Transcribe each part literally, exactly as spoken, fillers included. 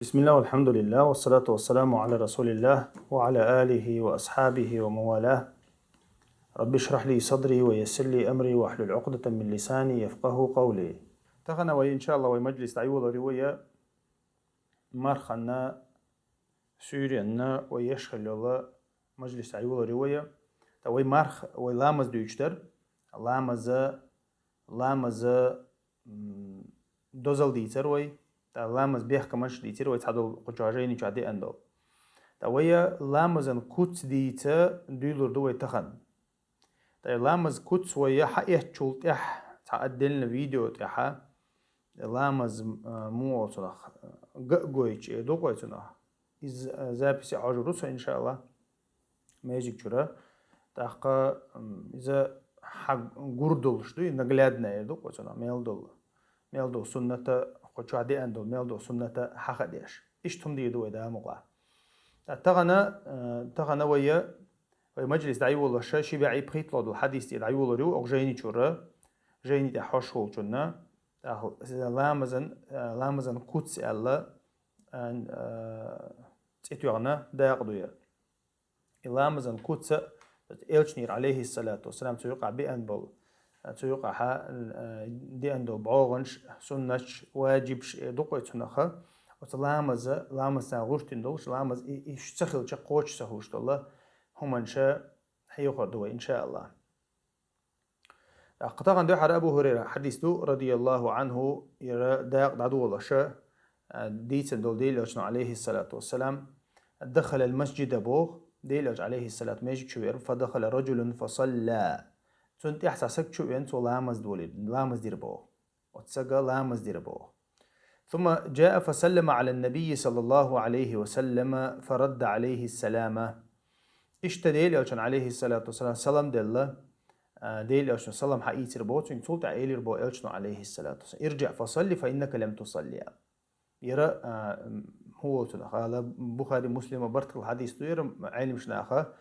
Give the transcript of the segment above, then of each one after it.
بسم الله والحمد لله والصلاة والسلام على رسول الله وعلى آله وأصحابه ومن والاه. رب اشرح لي صدري ويسر لي أمري واحلل عقدة من لساني يفقهوا قولي. Тахан вай, иншаАллахӀ, вай мажлис дӀайолор ю вай марханна, суьйренна вай еш хилла йола мажлис дӀайолор ю вай. ТӀа вай марх, вай ламаз дуьйцуш дар. Ламаза, ламаза, м, дозал дийцар вай. ТӀа ламаз бехкамаш дийцар вай цхьадолу кху чохь жайни чохь деана долу. ТӀа вай ламазан куц дийца дуьйлур ду вай тахан. ТӀа ламаз куц вай хьаэцчул тӀаьхьа цхьа отдельно видео тӀехьа ламаз, а, муха цунах, а, га а гойтуш, э, дукъой цунах. Иза, а, записи хьожур ву со, иншаАллахӀ, межиг чуьра. ТӀаккха, м, иза хьан гур долуш ду, и наглядная ду кху цунах, мел долу. Мел долу сунната, кху чохь деана долу, мел долу сунната хьаха деш. Иштта хӀума дийр ду вай Дала мукъалахь. ТӀа тахана, а, тахана вай, вай мажлис дӀайолоша, ши бӀе пхийтталгӀа долу хьадис тӀе дӀайолор ю, оха жайни чуьра, жайни тӀехь хьош волчунна. ТӀаккха ламазан, а, ламазан куц аьлла, а, а, цӀе тоьхна дакъа ду яра. И ламазан куц а, элчанера, алейхиссалату вассалам, цу юкъахь беана болу, цу юкъахьа, э, деана долу бӀогӀанаш, суннаташ, ваджибаш, э, дукъой цунаха, оцу ламаза, ламазца гӀуьртина долуш, ламаз и, и ца хилча кхочуш ца хӀуш долу хӀуманаш хьехор ду вай, иншаАллахӀ. ТӀаккха тахана дуьххьара Абу ХӀурайра хьадис ду, радияллаху Ӏанху, яра дакъа дӀадолаша, а, дийцина долу Делан Элчано, алейхиссалату вассалам, «Дахалал масджида», боху, Делан Элча, алейхиссалат, межиг чу веара, «Фадахала раджулун фасалла». Цунна тӀехь цхьа саг чу веана, цо ламаз долийра, ламаз дира боху. Оцу сага ламаз дира боху. «Сумма джаа фасаллама Ӏала ннабийи саллаллаху Ӏалайхи ва саллама фарадда Ӏалайхи ссалама». Иштта Делан Элчана, алейхиссалату вассалам, салам делла, а, Делан Элчано салам хьаийцира боху цуьнга, цул тӀаьхьа элира боху Элчано, алейхиссалату вассалам: «Ирджиъ фасалли, фа иннака лам тусалли». Яра, а, м, хӀун волу цунах? Ала Бухари, Муслима бартахь хьадис ду яра, Ӏеламнаха,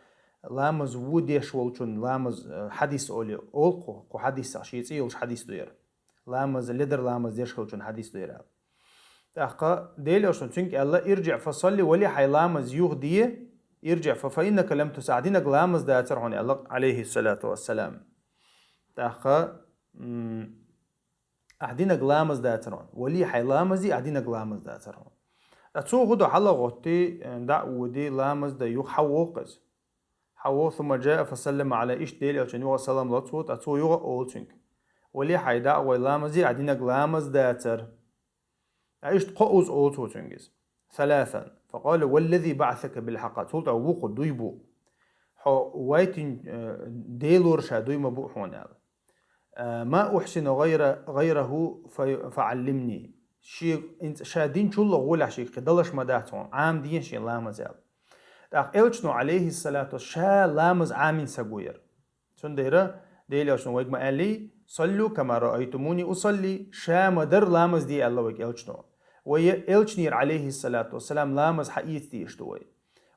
ламаз ву деш волчун ламаз, а, хьадис олий, олу кху, кху хьадисах, шен цӀе йолуш хьадис ду яра. Ламаз, ледар ламаз деш хилчун хьадис ду яра. ТӀаккха Делан Элчано цуьнга аьлла: «Ирджиъ фасалли, вали хьайн ламаз юха де, ирджиъ фа, фа иннака лам тусалли, ахь динарг ламаз дацара хьуна», аьлла, алейхиссалату вассалам. ТӀаккха, м, ахь динарг ламаз дацара хьуна. Вали хьайн ламаз де, ахь динарг ламаз дацара хьуна. Ткъа цо хӀун до, хьалагӀоттий, э, дӀа а воьдий, ламаз дан юха хьавогӀу иза. ХьавогӀу, сумма джаа фасаллама Ӏалайхи, иштта Делан Элчана юха салам ло цо, ткъа цо юха а олу цуьнга: «Вали хьайн, дӀа а гӀой, ламаз де, ахь динарг ламаз дацара». Ткъа иштта кхоъуза олу цо цуьнга иза. Саласан. Факъала: «Валлази баъасака билхьакъ». Цул тӀаьхьа вукху дуй бу. Хьо вайтин, э, Делора ша дуй ма бу хьуна аьлла. Э, «Ма ухьсину гӀайра-, гӀайраху фа-, фаӀаллимни». Ши, инц-, ша динчул а гӀолехь шига кхин далаш ма дац хьуна, Ӏамадехьа шен ламаз аьлла. ТӀаккха Элчано, алейхиссалату, ша ламаз Ӏамийна саг ву яра. Цундела Делан Элчано вайга ма аьллий: «Саллу кама раайтумуни усалли», ша ма-дарра ламаз де аьлла вайга Элчано. Вай Элчанера, алейхиссалату вассалам, ламаз хьаэца дезаш ду вай.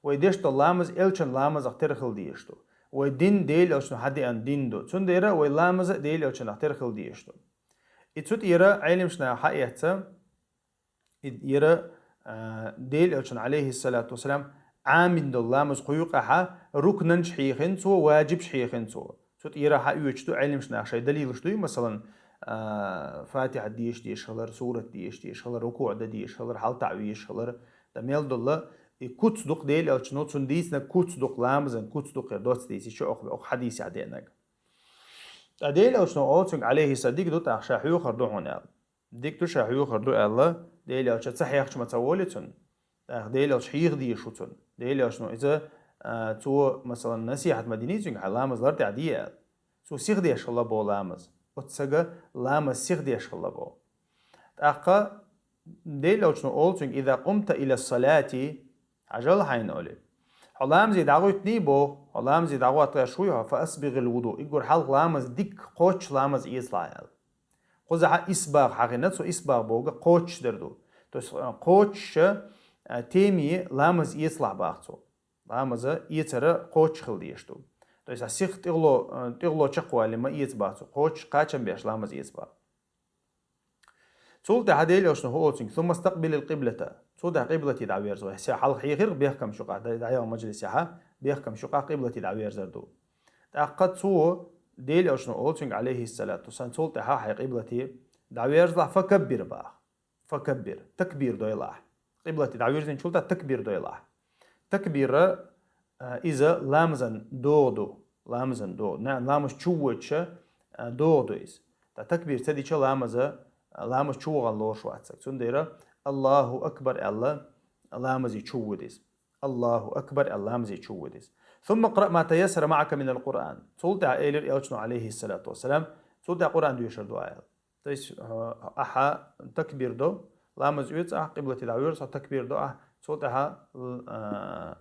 Вай деш долу ламаз Элчан ламазах тера хила дезаш ду. Вай дин Делан Элчано хьадеана дин ду. Цундела вай ламаз а Делан Элчанах тера хила дезаш ду. И цу тӀера Ӏеламнаха хьаэцна, и яра, а, Делан Элчано, алейхиссалату вассалам, Ӏамийна долу ламаз кху юкъахьа рукнанаш хьехина цо, ваджибаш хьехина цо. Цу тӀера хьаоьцуш ду, Ӏеламнаха шайн далилаш дуй, масалан, а, Фатихьа деша дезаш хилар, сурат деша дезаш хилар, рукуӀ дан дезаш хилар, хьалатаӀа везаш хилар, дан мел долу, и куц ду-кх Делан Элчано, цунна дийцинарг куц ду-кх, ламазан куц ду-кх яра доцца дийцича, оха, оха хьадисехь деанарг. Ткъа Делан Элчано олу цуьнга, алейхиссалам, дика ду тӀаккха, ша хьоьхур ду хьуна аьлла. Дика ду, ша хьоьхур ду аьлла, Делан Элча ца хьехча ма ца волий цунна. ТӀаккха Делан Элча хьеха дезаш ву цунна. Делан Элчано иза, а, цо, масалан, насихьат ма диний цуьнга, хьайн ламаз лар тӀехь де аьлла. Цо сиха деш хилла боху ламаз. Оцу сага ламаз сиха деш хилла боху. ТӀаккха Делан Элчано олу цуьнга: «Иза къумта иля салати», хьажал хьайна олий. Хьо ламазе дӀагӀуьттуний боху, хьо ламазе дӀагӀоттуш вуй хьо, «фа асбигъил вуду», уггар хьалха ламаз дика кхоччуш ламаз эцалахь аьлла. Кхузахьа исбагӀ хьахийна, цо исбагӀ бохург кхоччуш дар ду. То есть, э, кхоччуша, э, теме ламаз эцалахь боху цо. Ламаз эцар кхоччуш хила дезаш ду. То есть, а сиха тӀехула, э, тӀехула чекхвале ма эца боху цо. Кхоччуш кхачам беш ламаз эца боху. Цул тӀаьхьа Делан Элчано хӀу олу цуьнга: «ثم استقبل القبلة». Цул тӀаьхьа къиблате дӀаверзо. Ша хьалха хьехира бехкам шукъа, дӀа-, дӀаяхна мажлисехьа, бехкам шукъа къиблате дӀаверзар ду. ТӀаккха цо Делан Элчано олу цуьнга, алейхиссалату вассалам, цул тӀаьхьа хьайн къиблате дӀаверзалахь, «فكبر» баха. «فكبر». Такбир дойла ахь. Къиблате дӀавирзинчул тӀаьхьа такбир дойла ахь. Такбир, а, иза ламазан догӀа ду. Ламазан догӀа. На-, ламаз чу воьдуш, а, догӀа ду иза. Ткъа такбир ца дича ламаза, а, ламаз чу вахана лоруш вац саг. Цундела «Аллаху акбар» аьлла, ламазе чу воьду иза. «Аллаху акбар» аьлла, ламазе чу воьду иза. «ثم اقرأ ما تيسر معك من القرآن». Цул тӀаьхьа элира Элчано, алейхиссалату вассалам, цул тӀаьхьа Къуръан доьшур ду аьлла. То есть, а, ахьа такбир до, ламаз оьцу ахь, къиблате дӀаверза, хьо такбир до ахь, цул тӀаьхьа, а,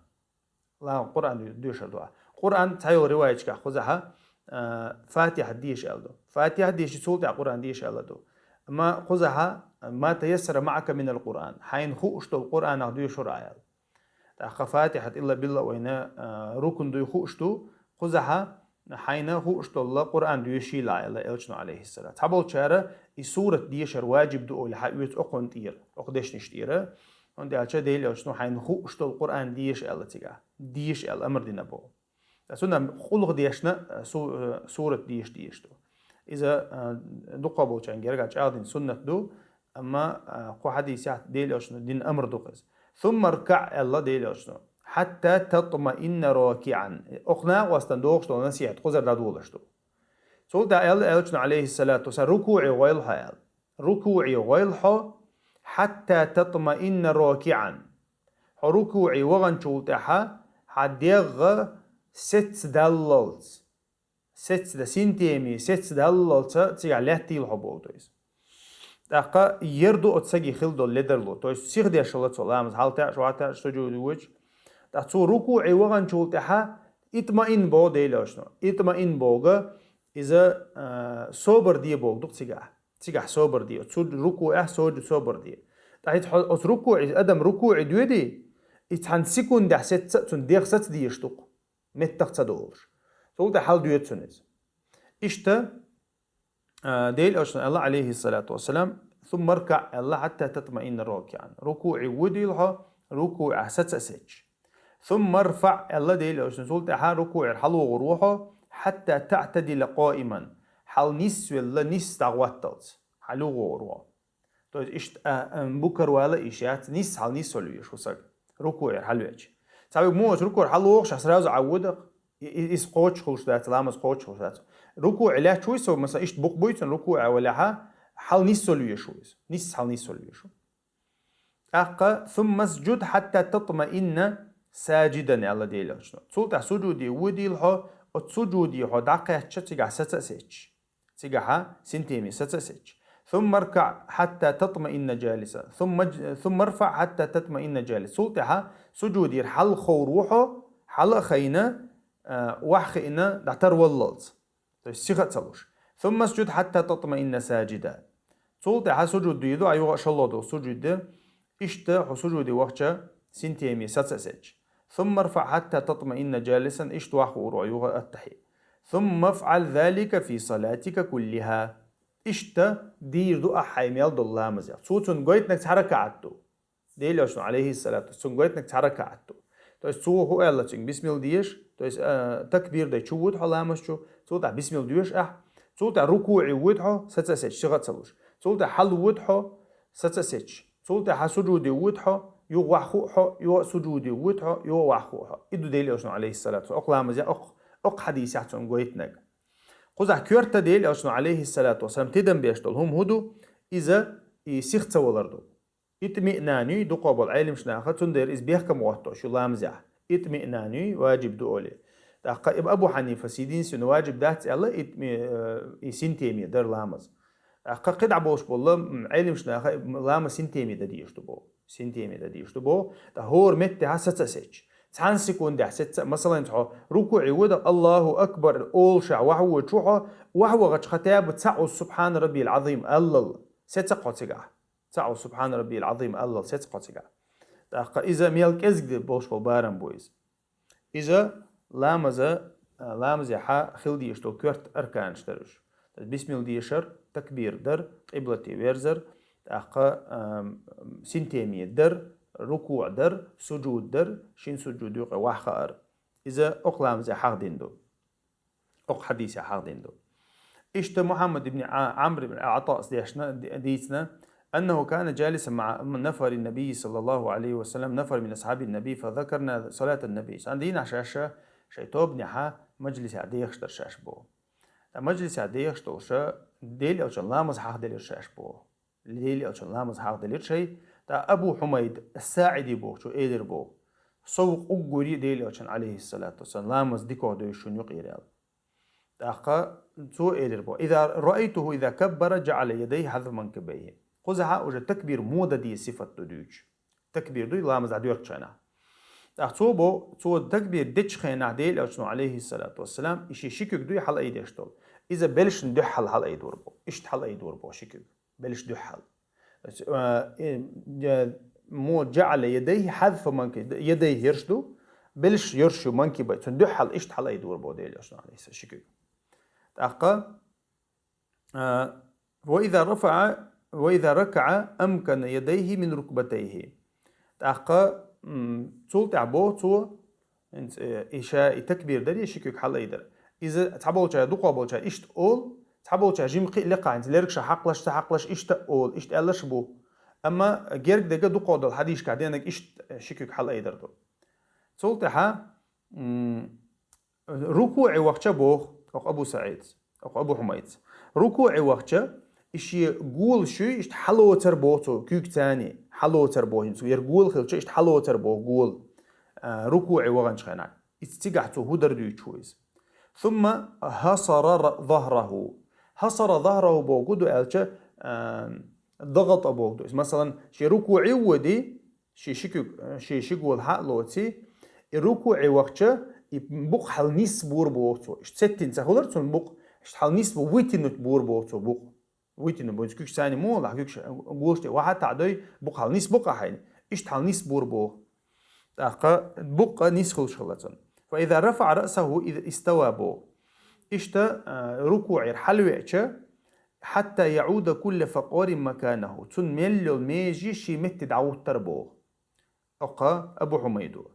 ла-, Къуръан ду-, доьшур ду ахь. Къуръан цхьайолу риваяташкахь кхузахьа, а, Фатихьа деша аьлла ду. Фатихьа деши, цул тӀаьхьа Къуръан деша аьлла ду. Амма кхузахьа: «ما تيسر معك من القرآن». Хьайна хууш долу Къуръанах доьшур ахь аьлла. ТӀаккха Фатихьат илла билла вайна, а, рукун дуй хууш ду, кхузахьа хьайна хууш долла Къуръан доьшийла аьлла Элчано, алейхиссалам. Цхьаболчара и сурат дешар ваджиб ду олий хьаоьцу окхунна тӀера, окху дешнаш тӀера. ХӀунда аьлча Делан Элчано хьайна хууш долу Къуръан деша аьлла цигахь. Деша аьлла амр дина боху. Ткъа цунна къулхӀ дешна, а, су-, а, сурат деша дезаш ду. Иза, а, дукхахболчарна гергахь чӀагӀдина суннат ду, амма, а, кху хьадисехь Делан Элчано дина амр ду-кх иза. «ثم اركع», аьлла Делан Элчано, «حتى تطمئن راكعا». Окху накъостана дохуш долу насихьат кхузара дӀадолуш ду. Цул тӀаьхьа аьлла Элчано, алейхиссалату вассалам, «ركوعе гӀойла хьо», аьлла. «ركوعе гӀойла хьо, حتى تطمئن راكعا». Хьо рукуӀе ваханчул тӀаьхьа хьан дегӀ сецдаллалц. Сецда, синтеми сецдаллалца цигахь лаьттийла хьо боху иза. ТӀаккха яр ду оцу саги хила долу ледарло. То есть сихдеш хилла цо ламаз, хьалатаьӀаш, охьатаьӀаш, сужуде воьдуш. ТӀаккха цо рукуӀе ваханчул тӀаьхьа итмаин боху Делан Элчано. Итмаин боху иза, а, собар де боху ду-кх цигахь. Цигахь собар де. Цу рукуӀехь сожу собар де. ТӀаккха хьо-, оцу рукуӀе, адам рукуӀе доьдий, и цхьана секундехь сецца а цуьнан дегӀ саца дезаш ду-кх. Меттах ца долуш. Цул тӀаьхьа хьал доьду цунна иза. Иштта, а, Делан Элчано аьлла, алейхиссалату вассалам: «ثم اركع», аьлла, «حتى تطمئن راكعا». РукуӀе воьдийла хьо, рукуӀехь саца а сецча. «ثم ارفع», аьлла Делан Элчано, цул тӀаьхьа рукуӀера хьалавогӀур ву хьо, «حتى تعتدل قائما». Хьал нисвелла, нис дӀахӀотталц. ХьалавогӀур ву хьо. То есть иштта, а, а, букар вала иш яц, нис хьал нисвала везаш ву саг. РукуӀера хьалвеча. Цхьа верг муха рукуӀера хьалвогӀуш, а сразу Ӏа воьду-кх. И, и, иза кхочуш хуьлуш дац, ламаз кхочуш хуьлуш дац. РукуӀе лаьтташ вуй со, масала, иштта букъ буй цунна, рукуӀе валехьа, хьал нисвала везаш ву иза. Нис хьал нисвала везаш ву. ТӀаккха: «ثم اسجد حتى تطمئن ساجدا», аьлла Делан Элчано. Цул тӀаьхьа сужуде воьдийла хьо, оцу сужуде хьо дӀакхаьчча, цигахь саца а сецча. Цигахьа синтеми саца а сецча. «ثم اركع حتى تطمئن جالسا. ثم اج-، ثم ارفع حتى تطمئن جالسا». Цул тӀаьхьа сужудера хьалховр ву хьо, хьала а хайна, а, охьахиъна дӀатарваллалц. То есть сиха а ца луш. «ثم اسجد حتى تطمئن ساجدا». Цул тӀаьхьа сужуд дуьйду, а юха а шолгӀа долу сужуд де, иштта хьо сужуде вахча синтеми саца а сецча. «ثم ارفع حتى تطمئن جالسا», иштта ваххур ву юха а аттахьи. «ثم افعل ذلك في صلاتك كلها». Иштта дийр ду ахьа хьайн мел долу ламазех. Цо цунна гойтинарг цхьа ракаӀат ду. Делан Элчано, алейхиссалату, цунна гойтинарг цхьа ракаӀат ду. То есть цо хӀу аьлла цуьнга: «Бисмилла деша», то есть, а, такбир дай чу вуьду хьо ламаз чу, цул тӀаьхьа бисмилла доьшу ахь, цул тӀаьхьа рукуӀе вуьду хьо, саца а сецча, сиха а ца луш. Цул тӀаьхьа хьала вуьду хьо, саца а сецча. Цул тӀаьхьа сужуде вуьду хьо, юха ваххуъу хьо, юха а сужуде вуьду хьо, юха а ваххуъу хьо. И ду Делан Элчано, алейхиссалату, окху ламазехь, окху, окху хьадисехь цунна гойтинарг. Кхузахь коьрта Делан Элчано, алейхиссалату вассалам, тидам беш долу хӀума хӀу ду, иза и сиха ца валар ду. Итмиънан юй, дукхахболу Ӏелимаш наха, цундела иза бехкам гӀотту шу ламазехь. Итмиънан юй, ваджиб ду олий. ТӀаккха Абу Хьанифас единственно ваджиб дац аьлла, итми-, э, и синтеми дар ламаз. ТӀаккха кхидӀа болуш болу, м, Ӏелимаш наха ламаз синтеми дан дезаш ду боху. Синтеми дан дезаш ду боху. ТӀаккха хӀора меттехьа саца а сецча. Цхьана секундехь сеца а, масалан, хьо рукуӀе вуьду, «Аллаху акбар» олуша вахьа воьдуш ву хьо, вахьа вахача хатаба цхьаъ «Субхьана раббиял Ӏазим» аллал сеца хьо цигахь. Цхьаъ «Субхьана раббиял Ӏазим» аллал сеца хьо цигахь. ТӀаккха иза мел кӀезиг де болуш болу барам бу иза. Иза ламаза, а, ламазехьа хила дезаш долу коьрта арканаш дара уьш. Бисмилла дешар, такбир дар, къиблате верзар, ТӀаккха, ам, синтеме дар, рукуӀ дар, сужуд дар, шин сужуд юкъе ваххаар. Иза окх ламаза хьахдин ду. Окх хьадиса хьахдин ду. Иштта Мухаммад ибн А-, Амр ибн АтӀас дешна, ди-, дийцна: «أنه كان جالسا مع نفر النبي صلى الله عليه وسلم، نفر من أصحاب النبي، فذكرنا صلاة النبي». Сан дийнахь шаьш шай тобанехьа мажлиса дехаш дар шаьш бо. ТӀа мажлиса дехаш долуша Дела Элчан ламаз хьахделира шаьш бо. Дела Элчан ламаз хьахделира шай. ТӀа Абу Хьумайд СаӀиди бохучо элира бо: «Со ву уггури Дела Элчан, алейхиссалату вассалам, ламаз дикох девзаш шун юкъера», — аьлла. ТӀаккха цо элира бо: «إذا رأيته إذا كبر جعل يديه حذو منكبيه». Кхузахьа уже такбир муха де сифат ду дуьйцу. Такбир дуй ламаз дӀадоьркучу хенахь. ТӀаккха цо бо, цо такбир дечу хенахь Дела Элчано, алейхиссалату вассалам, и ши ши куьг дуй хьалаайдеш долу. Иза белшна дуьххьал хьалаайдор бо. Иштта хьалаайдор бо ши куьг. Белш дуьххьал. Э, э, э, мо جعل يديه حذو منكبيه, ядайхи ерш ду, белш ерш ю манкибай, цунна дуьххьал иштта хьалаайдор бо Дела Элчано, алейхиссалам, ши куьг. ТӀаккха, э, «وإذا رفع، وإذا ركع أمكن يديه من ركبتيه». ТӀаккха, м, цул тӀаьхьа бо цо, хӀинца, э, и ша и такбир даре, ши куьг хьалаайдар. Иза цхьаболча, дукхахболча иштта олу, цхьаболча жима кхин а лекха, хӀинца лергаш хьакхалаш, ца хьакхалаш, иштта а олу, иштта аьллаш а бу. Амма герга дерг дукхах долу хьадисашкахь денаг иштта ши куьг хьалаайдар ду. Цул тӀаьхьа, м, рукуӀе вахча боху, окху Абу СаӀидс, окху Абу Хьумайдс. РукуӀе вахча, и шен гола шуй иштта хьалоцар боху цо, куьг царний, хьалоцар боху, хӀинца яр гола хилча, иштта хьалоцар боху гола, а, рукуӀе ваханчу хенахь. Иза цигахь цо хӀун дар дуьйцуш ву иза. «ثم حصر ظهره». «حصر ظهره» боху ду аьлча, а, дагӀалта боху ду иза. Масалан, шен рукуӀе а воьдий, ши ши куьг, ши ши гола хьа а лоций, и рукуӀе вахча, и букъ хьал нисбур боху цо. Иштта сеттина ца хилар цунна букъ, иштта хьал нисбу, вытянуть бур боху цо букъ. Вытянуть бу, куьг царний муха лахь, куьг ша-, голаш тӀе вахьа таӀа дой, букъ хьал нисбу къахьайна. Иштта хьал нисбур боху. ТӀаккха букъ нис хуьлуш хилла цунна. «فإذا رفع رأسه إذ استوى» боху. Иштта, а, рукуӀера хьалавеача, «حتى يعود كل فقار مكانه». Цунна мел йолу меже шен метте дӀагӀуттар боху. Окха Абу Хьумайдо.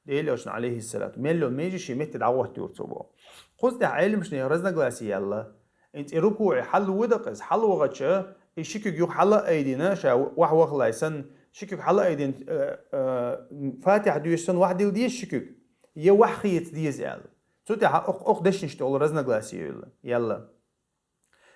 Дела Элчано, алейхиссалату, мел йолу меже шен метте дӀагӀоттайора цо боху. Кхуза тӀехь Ӏелимашна разногласие яьлла. ХӀинца и рукуӀе хьалавоьду-кх иза, хьалавахча, и ши куьг юха хьала а айдина, ша вахьа вахалай санна, ши куьг хьала а айдина, э, э, Фатихьа доьшуш санна, вахьа дилла деза ши куьг? Я вахьа хеца деза аьлла. Цу тӀехь окх-, окху дешнашна тӀе олу разногласие яьлла.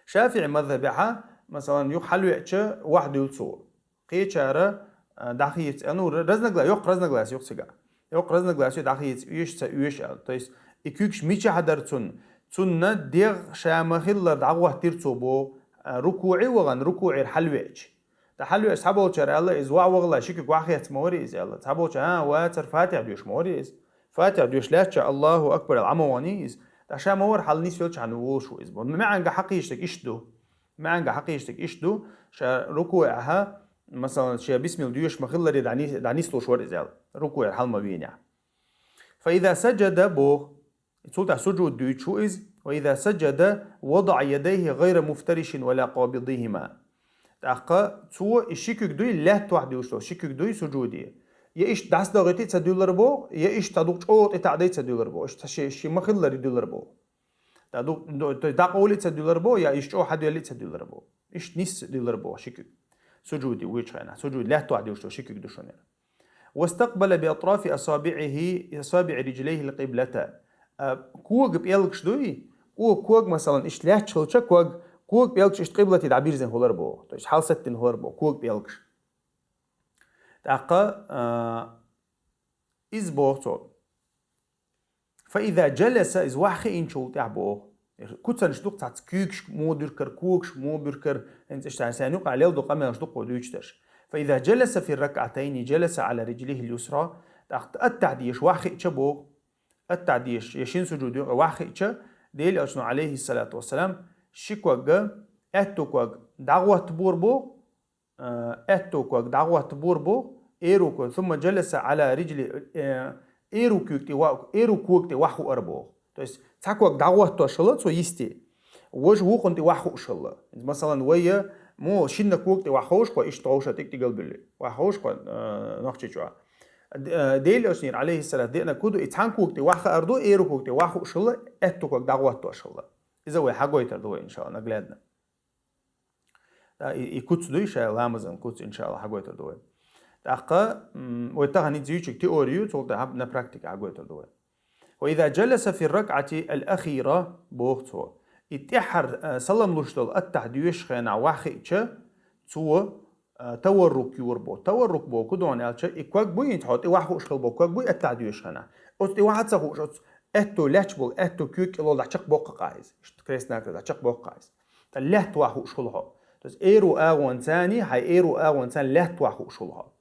ШафиӀи мазхабехьа, масалан, юха хьалавеача, вахьа дуьллу цо. Кхечара, а, дӀахеца, а, ну, ра-, разногласие, йоккха разногласие ю-кх цигахь. Йоккха разногласие ю, дӀахеца оьшу, ца оьшу аьлла. То есть, и куьгаш мичахь дара цунна? Цунна дегӀ ша ма-хиллара дӀагӀоттийра цо боху, а, рукуӀе а вахана, рукуӀера хьалавеача. ТӀаккха хьалавеача цхьаболчара аьлла, иза вахьа вахалай ши куьг вахьа хеца ма варий иза аьлла. Цхьаболчара, а, вацара, Фатихьа доьшуш ма варий иза. Фатихьа доьшуш лаьттача, Аллаху акбар аьлла, Ӏа ма ваханий иза. ТӀаккха ша ма вара хьала нисвелча хьан волуш ву иза боху. МаьӀанга хьакхийча дерг иштта ду. МаьӀанга хьакхийча дерг иштта ду. Ша рукуӀехьа, масалан, ша бисмилла доьшуш ма-хиллара дӀани-, дӀанислуш вара иза аьлла. РукуӀера хьала ма вийнехь. «فإذا سجد» боху. Цул тӀаьхьа сужуд дуьйцуш ву иза. «وإذا سجد وضع يديه غير مفترش ولا قابضهما». ТӀаккха цо и ши куьг дуй, лаьтта вахьа дуьллуш долу ши куьг дуй сужуде. Я иштта дӀасадохийта а ца дуьллура боху, я иштта дукха чӀогӀа тӀе таӀадай а ца дуьллура боху. Иштта ши, ши ма-хиллара дуьллура боху. ТӀа ду-, ду-, то есть дӀакъовлий а ца дуьллура боху, я иштта чӀогӀа хьадоьллий а ца дуьллура боху. Иштта нисса дуьллура боху ши куьг. Сужуде вуьйчу хенахь. Сужуд лаьтта вахьа дуьллуш долу ши куьг ду шуна. «واستقبل بأطراف أصابعه، أصابع رجليه القبلة». А, кога пӀелгаш дуй? О, кога, масалан, иштта лаьтташ хилча кога, кога пӀелгаш иштта къиблате дӀабирзина хилар боху. То есть хьалсеттина хилар боху, кога пӀелгаш. ТӀаккха, а, иза боху цо. «فإذا جلس», иза вахьа хиъначул тӀаьхьа боху. Куцанаш ду-кх цхьацца куьйгаш муха буьркар, когаш муха буьркар, хӀинца иштта сайн юкъахь лелла долу къамелаш ду-кх кхо дуьйцуш дерш. «فإذا جلس في الركعتين جلس على رجله اليسرى». ТӀаккха аттахьа дезаш вахьа хиъча боху. Аттахьа дезаш, я шин сужуд юкъа вахьа хиъча, Дела Элчано, алейхиссалату вассалам, ши кога, аьтту кога дӀагӀоттабора боху, а, аьтту ког дӀагӀоттабора боху, эру ког, ثم جلس على رجل, э, эру ког тӀе ва-, эру ког тӀе вахьа хуура боху. То есть цхьа ког дӀагӀоттош хилла цо йисте, важа вукхунна тӀе вахьа хууш хилла. Масалан, вай, Мо шинна кога тӀе ваха ховш кхо, иштта ховш тӀик-тӀигал буьлли. Ваха ховш кхо, э, нохчи чу. Д-, э, Дела элчанера, алейхиссалат, деана куду, и цхьан кога тӀе ваха арду, эру кога тӀе ваха хууш хилла, аьтту кога дӀагӀоттош хилла. Иза вай хьагойтар ду вай, иншалла, наглядно. Да, и, и куц дуй ша, ламазан куц, иншалла, хьагойтар ду вай. ТӀаккха, м, вай тахан иза юйчиг теорию, цул тӀехьа на практике хьагойтар ду вай. «وإذا جلس في الركعة الأخيرة», боху цо. И тӀехьара, э, салам луш долу аттахь доьшуш хенахь ваххиъча, цо, э, таваррук юр бо. Таваррук бо, кудон аьлча, и ког буй, хӀинца хьо тӀе ваха хууш хила бо, ког буй аттахь доьшуш хенахь. Оцу тӀе ваха ца хууш, оцу аьтту лаьч болу, аьтту куьг кӀелол дӀа чекх боккха къа иза. Иштта крест-накрест дӀа чекх боккха къа иза. ТӀа лаьтта ваха хууш хула хьо. То есть эру агӀонцани, хьай эру агӀонцан лаьтта ваха хууш хула хьо.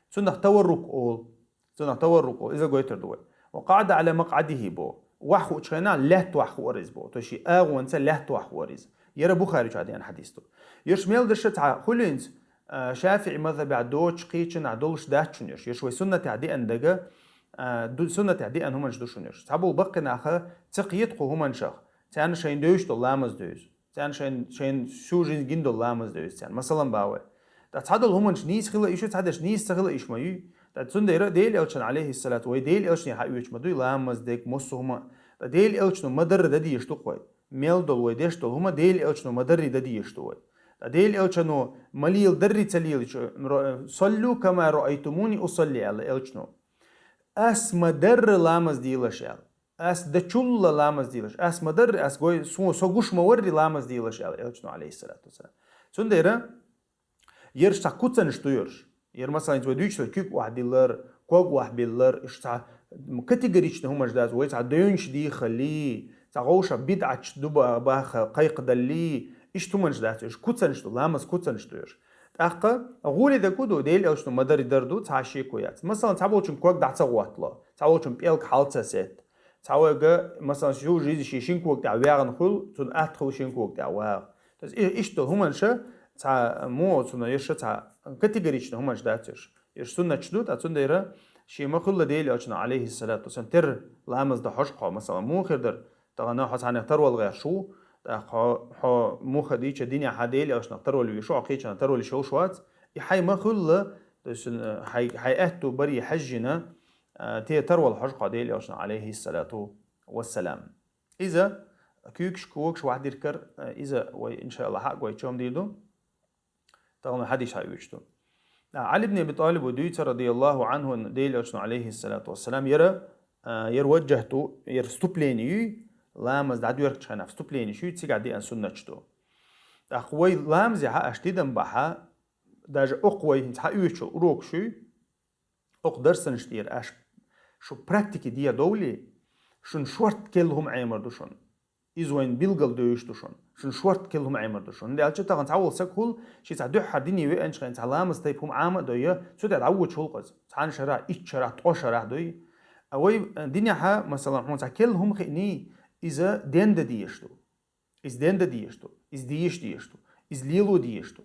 Цунах таваррук олу. Цунах таваррук олу. Иза гойтар ду вай. «وقعد على مقعده», бо. Ваха хуучу хенахь лаьтта ваха хуур иза бо. То есть ши агӀонца лаьтта ваха хуур иза. Яра Бухари чу деана хьадис ду. Ерш мел дерша цхьа хулинца, а, шафиӀи мазхабехь доцуш кхечанахь долуш дац шуна ерш. Ерш вай суннатехь деана дага, а, ду-, суннатехь деана хӀуманаш ду шуна ерш. Цхьаболу баккхинаха ца кхета кху хӀуманашах. Царна шайн девзаш долу ламаз девза. Царна шайн, шайн всю жизнь гина долу ламаз девза царна. Масалан, бавай. Ткъа цхьадолу хӀуманаш нийса хила иш ю, цхьадерш нийса ца хила иш ма юй. Ткъа цундела Дела элчан, алейхиссалату, вай Дела элчане хьаоьцуш ма дуй ламаз дерг, массо хӀума. Ткъа Дела элчано ма-дарра дан дезаш ду-кх вай. Мел долу вай деш долу хӀума Дела элчано ма-дарра дан дезаш ду вай. Ткъа Дела элчано ма лела дарри ца лелачу, ро-, «صلوا كما رأيتموني أصلي», аьлла элчано. Ас ма-дарра ламаз делаш аьлла. Ас дачулла ламаз делаш. Ас ма-дарра, ас гой, со, со гуш ма-варри ламаз делаш аьлла элчано, алейхиссалату вассалам. Цундела ерш цхьа куцанаш ду ерш. Ер, масалан, вай дуьйцуш ца куьг охьадиллар, ког охьабиллар, уьш цхьа категоричный хӀуманаш дац, вай цхьа девнаш дийхалли, цхьа гӀовша бидӀаташ ду ба-, баха кхайкхадалли, иштта хӀуманаш дац, уьш куцанаш ду, ламаз куцанаш ду ерш. ТӀаккха гӀоле дагу ду, Дела элчано ма-дарри дар ду, цхьа шеко яц. Масалан, цхьаболчун ког дӀа ца гӀоттало, цхьаболчун пӀелг хьал ца сетта, цхьа вайга, масалан, всю жизнь шен шин кога тӀехь ваьгӀна хуьлу, цунна атта хуьлу шин кога тӀехь вагӀа. То есть и-, иштта долу хӀуманаш цхьа, муха цунна ерш цхьа категоричный хӀуманаш дац ерш. Ерш суннаташ ду, ткъа цундела шен ма-хуьллу Дела элчано, алейхиссалату вассалам, терра ламаз дан хьожуш кхо, масалан, муха хир дара, тахана хьо цхьаннех тарвала гӀерташ ву, тӀаккха хьо, хьо муха дийча динехь хьан Дела элчанах тарвала веш ву, хьо кхечанах тарвала йиш йолуш вац, и хьайн ма-хуьллу, то есть, э, хьай, хьайн аьтту барий хьаьжжина, э, те тарвала хьожуш кхо Дела элчано, алейхиссалату вассалам. Иза куьйгаш, когаш ваха диркар, э, иза вай, иншаалла, хьа а гой, чом дийр ду. Тахана хьадис хьаоьцуш ду. А, Ӏали ибн Аби ТӀалиба дуьйцу, радияллаху Ӏанху, Дела элчано, алейхиссалату вассалам, яра, а, яра ваджахьту, яра вступление юй, ламаз дӀадоьркачу хенахь вступление юй, цигахь деана суннаташ ду. ТӀаккха вай ламазехьа аш тидам бахьа, даже окху вай хӀинца хьаоьцучу урокаш юй, окху дарсанаш тӀера аш шу практике дехьа довлий, шун шорта керла хӀума Ӏемар ду шун. Иза вайн билгал девзаш ду шуна. Шун шорта керла хӀума Ӏемар ду шуна. ХӀунда аьлча тахана цхьаволу саг хуьлу, ши цхьа дуьххьара дине веанчу хенахь цхьа ламаз тайпа хӀума Ӏама а дой, цу тӀехь дӀавоьдуш хуьлу-кх иза. Цхьана шарахь, итт шарахь, ткъо шарахь дуй. А вай, э, динехьа, масалан, хьуна цхьа керла хӀума хиъний, иза денда дезаш ду. Иза денда дезаш ду. Иза дезаш дезаш ду. Иза лело дезаш ду.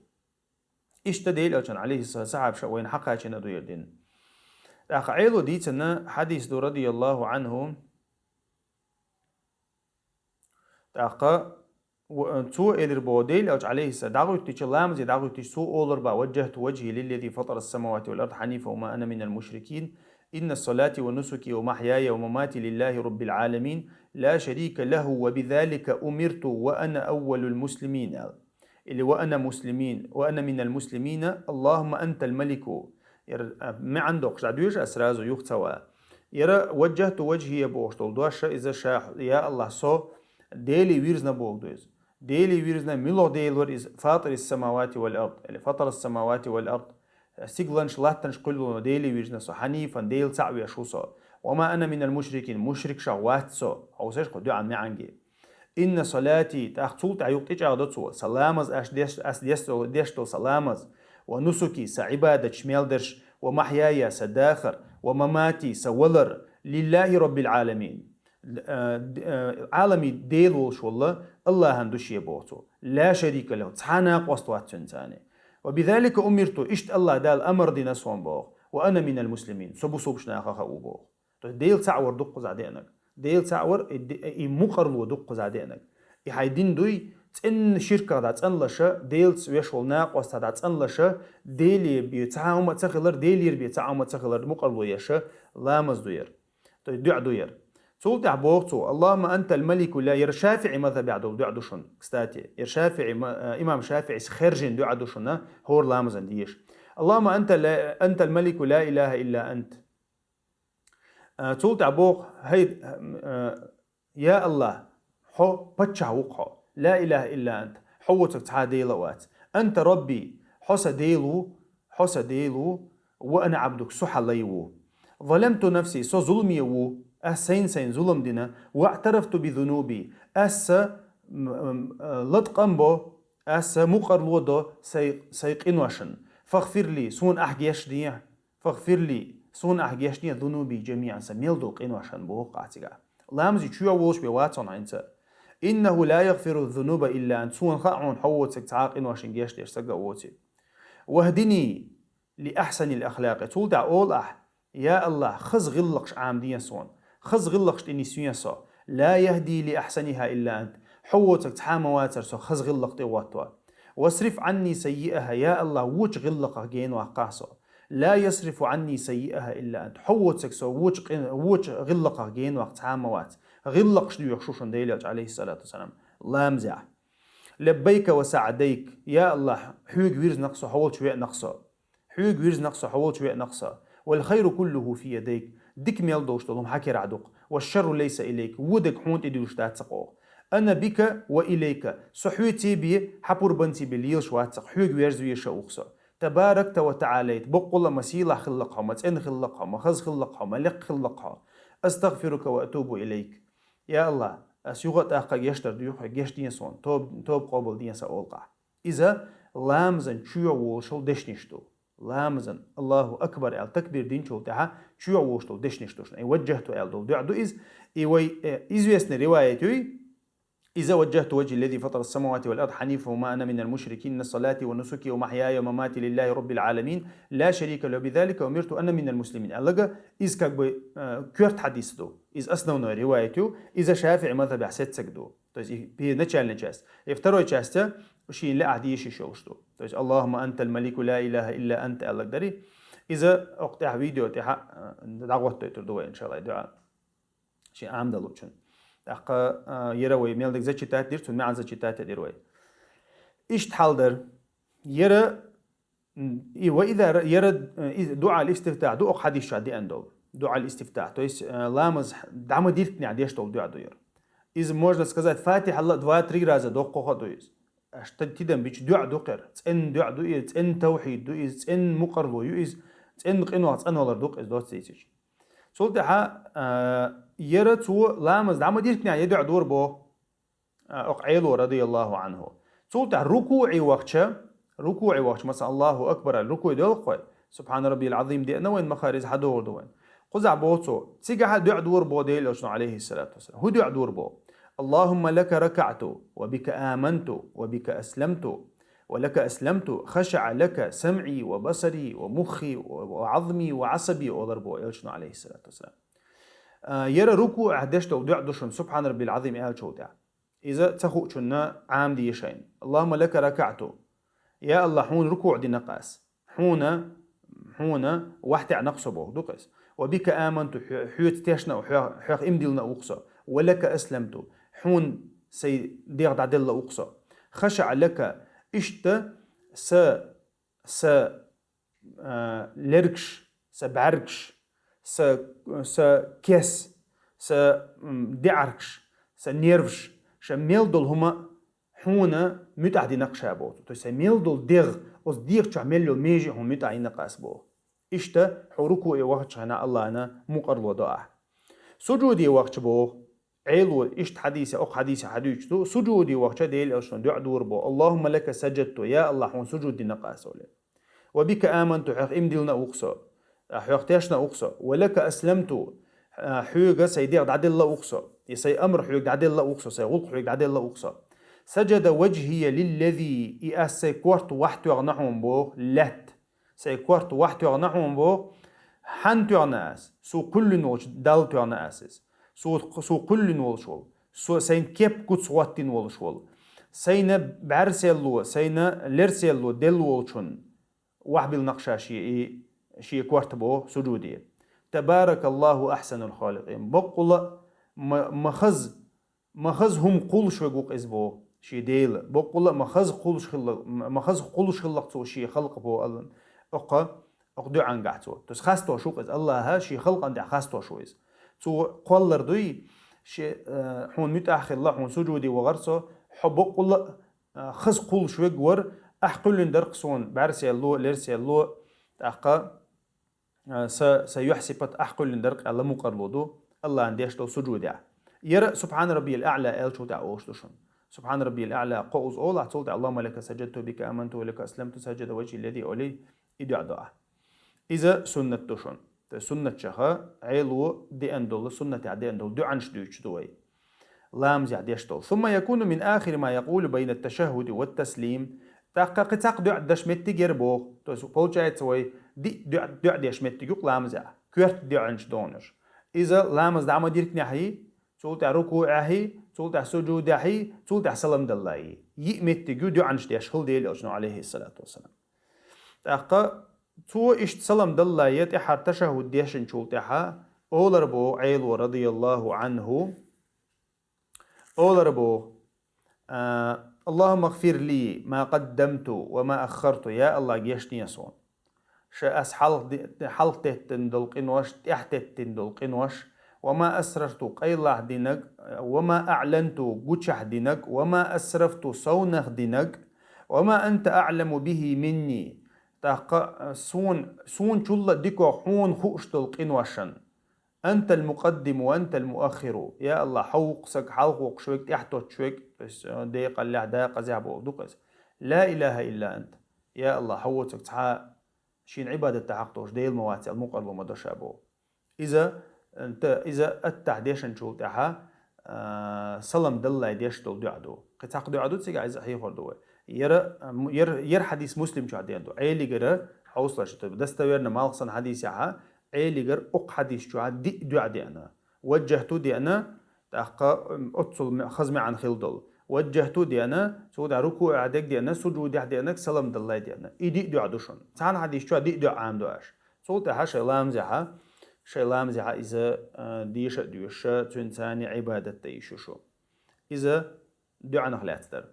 Иштта Дела элчан, алейхиссалам, сахьабаша вайна хьакхачийна ду яра дин. ТӀаккха Ӏело дийцина хьадис ду, радияллаху Ӏанху. ТӀаккха ва-, цо элира боху, Дела элча, алейхиссалам, дӀагӀуьттича, ламазе дӀагӀуьттича, цо олар бан: «وجهت وجهي للذي فطر السماوات والأرض حنيفا وما أنا من المشركين، إن صلاتي ونسكي ومحياي ومماتي لله رب العالمين لا شريك له وبذلك أمرت وأنا أول المسلمين». Или «وأنا مسلمين، وأنا من المسلمين، اللهم أنت الملك». Яра, а, маьӀна доккхуш дӀадоьшу ас сразу, юха ца ва. Яра «وجهت وجهي» бохуш долу дош, иза ша, я Аллах, со Деле вирзина боху ду иза. Деле вирзина, муьлха Дела вара иза, «فاطر السماوات والأرض», или «فطر السماوات والأرض». Стигланаш, латтанаш кхоьллина Деле вирзина со, «حنيفا», Дела цхьаъ веш ву со. «وما أنا من المشركين», мушрикашах вац со, хьовсийша кху дуьӀан маьӀнега. «إن صلاتي», тӀаккха цул тӀаьхьа юкъа тӀечӀагӀдо цо, сан ламаз аш деш, ас деш долу, деш долу сан ламаз, «ونسكي», сан Ӏибадаташ мел дерш, «ومحياي», сан дахар, «ومماتي», сан валар, «لله رب العالمين». Э, д-, э, Ӏаламийн Дела волуш волу Аллахьан ду шен боху цо. «لا شريك له», цхьа накъост вац цуьнан царна. «وبذلك أمرت», иштта Аллах Дала амар дина суна боху. «وأنا من المسلمين», со бусулбачу нахах а ву боху. То есть Дела цхьаъ вар ду кхузахь деанарг. Дела цхьаъ вар, и де-, и мукъарло ду кхузахь деанарг. И хьайн дин дуй, цӀена ширках дӀа цӀенлаша, Делаца веш волу накъостах дӀа цӀенлаша, Деле бен цхьа хӀума а ца хилар, Делера бен цхьа хӀума а ца хилар мукъарло еша, ламаз ду яра. То есть дуӀа ду яра. Цул тӀаьхьа боху цо: «Аллахумма антал малику ла», яра ШафиӀи мазхабехь долу дуӀа ду шуна, кстати. Яра ШафиӀи ма-, а, имам ШафиӀис хаьржина дуӀа ду шуна, хӀора ламазан дезаш. «Аллахумма анта ла, антал малику ла илаха илла ант». А, цул тӀаьхьа боху: «ХӀай, а, я Аллах, хьо паччахь ву-кх хьо. Ла илаха илла ант. Хьо воцург цхьа а Дела а вац. Анта Рабби, хьо сан Дела ву, хьо сан Дела ву, ва ана Ӏабдук, со хьан лай ву. Заламту нафси, со зуламе ву, ас сайна-сайна зулам дина, ва аътарафту би зунуби, ас, м, м, латкъам бо, ас мукъарло до сай, сай къиношна. Фагфирли, суна ахь геч де». «Фагфирли, суна ахь геч де, зунуби джамиан, сан мел долу къиношна», боху ахь цигахь. Ламазе чоьхьа волуш бен вац хьуна хӀинца. «Иннаху ла ягфиру зунуба илла ант», суна хаьа хьуна, хьо воцург цхьа а къиношна геч деш стаг а воций. «Вахдини ли ахсанил ахлакъи», цул тӀаьхьа олу ахь: «Я Аллах, хаза гӀиллакхаш Ӏамаде суна, хаза гӀиллакхаш тӀе нисве со. Ла яхди ли ахсаниха илла ант, хьо воцург цхьа а ма вацара со хаза гӀиллакх тӀе гӀотто. Васриф анни саййиаха, я Аллах, вочу гӀиллакхах генаваккха со. Ла ясрифу анни саййиаха илла ант, хьо воцург со вочу къи-, вочу гӀиллакхах генаваккха цхьа а ма вац». ГӀиллакхаш доьхуш ву шуна Делан Элча, алейхиссалату вассалам, ламазехь. «Лаббайка ва саъдайк, я Аллах, хьоьга вирзина-кх со, хьо волчу веана-кх со. Хьоьга вирзина-кх со, хьо волчу веана-кх со. Вал хайру куллуху фи ядайк, дика мел долуш долу хӀума хьан керахь ду-кх. Ва шарру лайса илайк, вон дерг хьуна тӀе дуьллуш дац-кх оха. Ана бика ва илайка, со хьоьца бен, хьан пурбанца бен лелаш вац-кх, хьоьга верза везаш ву-кх со. Табаракта ва таалайт, боккъала а ма сийлахь хилла-кх хьо, ма цӀена хилла-кх хьо, ма хаза хилла-кх хьо, ма лекха хилла-кх хьо. Астагфирука ва атубу илайк. Я Аллах, ас юха а тӀаккха гештар дуьйху хьоьга, геч де суна, тоб-, тоба къобал де сан», олу ахь. Иза ламазан чоьхьа волуш долу дешнаш ду. Ламазан «Аллаху акбар» аьлла такбир динчул тӀаьхьа чоьхьа волуш долу дешнаш ду шуна. «Ай ваджжахту» аьлла долу дуӀа ду иза. И вай, э, известный риваят юй. «Иза ваджжахту ваджхи ллази фатара ссамавати вал ард хьанифан ва ма ана минал мушрикин, инна салати ва нусуки ва махьяя ва мамати лиллахи раббил аламин, ла шарика лаху, бизалика умирту ва ана минал муслимин», аьлларг, иза как бы, э, коьрта хьадис ду. Иза основной риваят ю, иза ШафиӀи мазхабехь сеццаг ду. То есть и пе-, начальная часть. И второй часть, шена лаахь дешаш йолуш ду. То есть «Аллахумма антал малику ла илаха илла анта» аьлларг дарий. Иза окху тӀехь видео тӀехь, э, дӀагӀоттуьйтур ду вай, иншаллах, дуӀа. Шен Ӏамадалучун. ТӀаккха, а, яра вай мел дерг зачитать дира, цунна маьӀна зачитать дира вай. Иштта хьал дара. Яра, м, и ва иза ра-, яра, э, и дуӀа аль-истифтах ду, окху хьадис чохь деана долу. ДуӀа аль-истифтах. То есть, э, ламаз дӀа ма диркнехь деш долу дуӀа ду яра. Иза, можно сказать, Фатихьалла два-три раза доккхуха ду иза. Аш та-, тидам бича дуӀа ду кхера. ЦӀена дуӀа ду иза, цӀена тавхьид ду иза, цӀена мукъарло ю иза, цӀена къинойх цӀанвалар ду иза доцца дийцича. Цул тӀаьхьа, а, яра цо ламаз дӀа ма диркнехь я дуӀа дора боху, а, окху Ӏело, радияллаху анху. Цул тӀаьхьа рукуӀе вахча, рукуӀе вахча, масала, «Аллаху акбар» аьлла, рукуӀе доьлху вай, «Субхьана раббиял азим» деана вайн, махара иза хьадогӀур ду вайн. Кхузахь боху цо, цигахь а дуӀа дора боху Делан Элчано, алейхиссалату вассалам. ХӀун дуӀа дора боху? «Аллахумма лака ракаъту, ва бика аманту, ва бика асламту, ва лака асламту, хашаъа лака самъи ва басари ва муххи ва, ва азми ва асаби», олар боху Элчано, алейхиссалату вассалам. А, яра рукуӀехь деш долу дуӀа ду шуна, «Субхьана раббиял азим» аьллачул тӀаьхьа. Иза ца хуучунна Ӏамаде шайна. «Аллахумма лака ракаъту». Я Аллах, хьуна рукуӀ дина-кх ас. Хьуна, хьуна вахьтаьӀна-кх со боху ду-кх ас. «Ва бика аманту», хьо-, хьоьца тешна а, хьо-, хьох иман диллина а ву-кх со. «Ва лака асламту», хьуна сайн дегӀ дӀаделла а ву-кх со. «Хашаъа лака», иштта са, са, а, лергаш, са бӀаьргаш, са, са кес, са, м, деӀаргаш, са нерваш, ша мел долу хӀума хьуна муьтӀахь дина-кх ша боху. То есть сан мел долу дегӀ, оцу дегӀа чохь мел йолу меже хьуна муьтӀахь йина-кх ас боху. Иштта хьо рукуӀе вахча хенахь Аллахьна мукъарло до ахь. Сужуде вахча боху. Ӏело иштта хьадисе, окху хьадисе хьадуьйцуш ду, сужуде вахча Делан Элчано дуӀа дора боху: «Аллахумма лака саджадту», я Аллах, хьуна сужуд дина-кх ас олий. «Ва бика аманту», хьох иман диллина а ву-кх со, а, хьох тешна а ву-кх со. «Ва лака асламту», а, хьоьга сайн дегӀ дӀаделла а ву-кх со. И сайн амр хьоьга дӀаделла а ву-кх со, сайн гӀуллакх хьоьга дӀаделла а ву-кх со. «Саджада ваджхия лиллази», и ас сайн корта вахьтоьхна хьуна боху, лаьтта. Сайн корта вахьтоьхна хьуна боху, хьанна тоьхна ас? Со кхоьллина волчу Далла тоьхна ас иза. Со, со кхоьллина волуш волу, со сайн кеп куц хӀоттийна волуш волу, сайна бӀаьрсел ло, сайна лерсел ло делла волчун вахьбил накъша ши и, ши корта бо сужуде. Табаракаллаху ахсанул халикъин. Боккъула ма, ма хаз, ма хаз хӀума кхуллуш вегу къиз бо ши Дела. Боккъула ма хаз кхуллуш хилла, ма хаз кхуллуш хиллакх цо ши халкъ бо аллан. Окха, окх дуьгӀангахь цо. То есть хастош ву къиз Аллаха, ши халкъан тӀехь хастош ву иза. Цо кхоллар дуй, ши, э, хьуна муьтӀахь хилла, хьуна сужуде вахар со, хьо боккъула а, хаза кхуллуш вегвар, ахь кхуьллин даркъ суна, бӀаьрсел ло, лерсел ло, тӀаккха, а, са, са юьхь-сипат ахь кхуьллин даркъ аьлла мукъарло ду, Аллахьан деш долу сужудехь. Яра Субхьана Раббиял А'ла аьллачул тӀаьхьа олуш ду шуна. Субхьана Раббиял А'ла кхо уза олахь, цул тӀаьхьа Аллахумма лака саджадту ва бика аманту ва лака асламту саджада ваджхи лилади оли и дуьхьа до ахь. Иза суннат ду шуна. То есть суннатчаха Ӏело деана долу, суннатехь деана долу дуьӀанаш дуьйцуш ду вай. Ламазехь деш долу. Сумма якуну мин ахири ма якъулу байна ташаххуди ва таслим. ТӀаккха кхин цхьаккха дуьӀа деш меттиг яра боху. То есть, получается, вай диъ дуьӀа, дуьӀа деш меттиг юкъ ламазехь. Коьрта дуьӀанаш догӀуш. Иза ламаз дӀа ма диркнехьий, цул тӀаьхьа рукуӀехьий, цул тӀаьхьа сужудехьий, цул тӀаьхьа салам даллайий. Йиъ меттиг ю дуьӀанаш деш хила Дела Элчано, алейхиссалату вассалам. ТӀаккха цо иштта салам даллайе тӀаьхьара ташаххуд дешначул тӀаьхьа олар боху Ӏело радияллаху Ӏанху, олар боху, а, Аллахумма гфир ли ма къаддамту ва ма аххарту, я Аллах, гешде суна. Ша ас хьалха ди-, хьалха теттина долу къинош, тӀаьхьа теттина долу къинош, ва ма асрарту къайлахь динаг, ва ма аъланту гучахь динаг, ва ма асрафту совнах динаг, ва ма анта аъламу бихи минни. ТӀаккха, а, суна, суна чулла дикох хьуна хууш долу къиношан. Антал мукъаддиму ва антал муаххиру. Я Аллах, хьо ву-кх саг хьалха воккхуш верг, тӀаьхьа тоттуш верг, то есть, э, декъаллехь, дакъазехь боху ду-кх иза. Ла илаха илла ант. Я Аллах, хьо воцург цхьа шена Ӏибадат дан хьакъ долуш Дела ма вац аьлла мукъарло ма до ша боху. Иза, э, та-, иза аттахь дешначул тӀаьхьа, а, салам даллай деш долу дуьӀа ду. Кхин цхьаккха дуьӀа ду цигахь, иза хьехор ду вай. Яра, а, м-, яра, яра хьадис Муслим чохь деана ду. Ӏелигара, хьовсалаш, достоверно малх санна хьадисехьа, Ӏелигара окху хьадис чохь диъ дуьӀа деана. Ваджжахту деана, тӀаккха, м, оццул ме-, хаза маьӀна хила долу. Ваджжахту деана, цул тӀаьхьа рукуӀехь дерг деана, сужудехь деанарг салам даллай деана. И диъ дуьӀа ду шуна. Цхьана хьадис чохь диъ дуьӀа Ӏамду аша. Цул тӀаьхьа шайн ламазехьа, шайн ламазехьа иза, а, деша а доьшуша, цуьнан царна Ӏибадат дан йиш ю шу. Иза дуьӀанах лаьцна дара.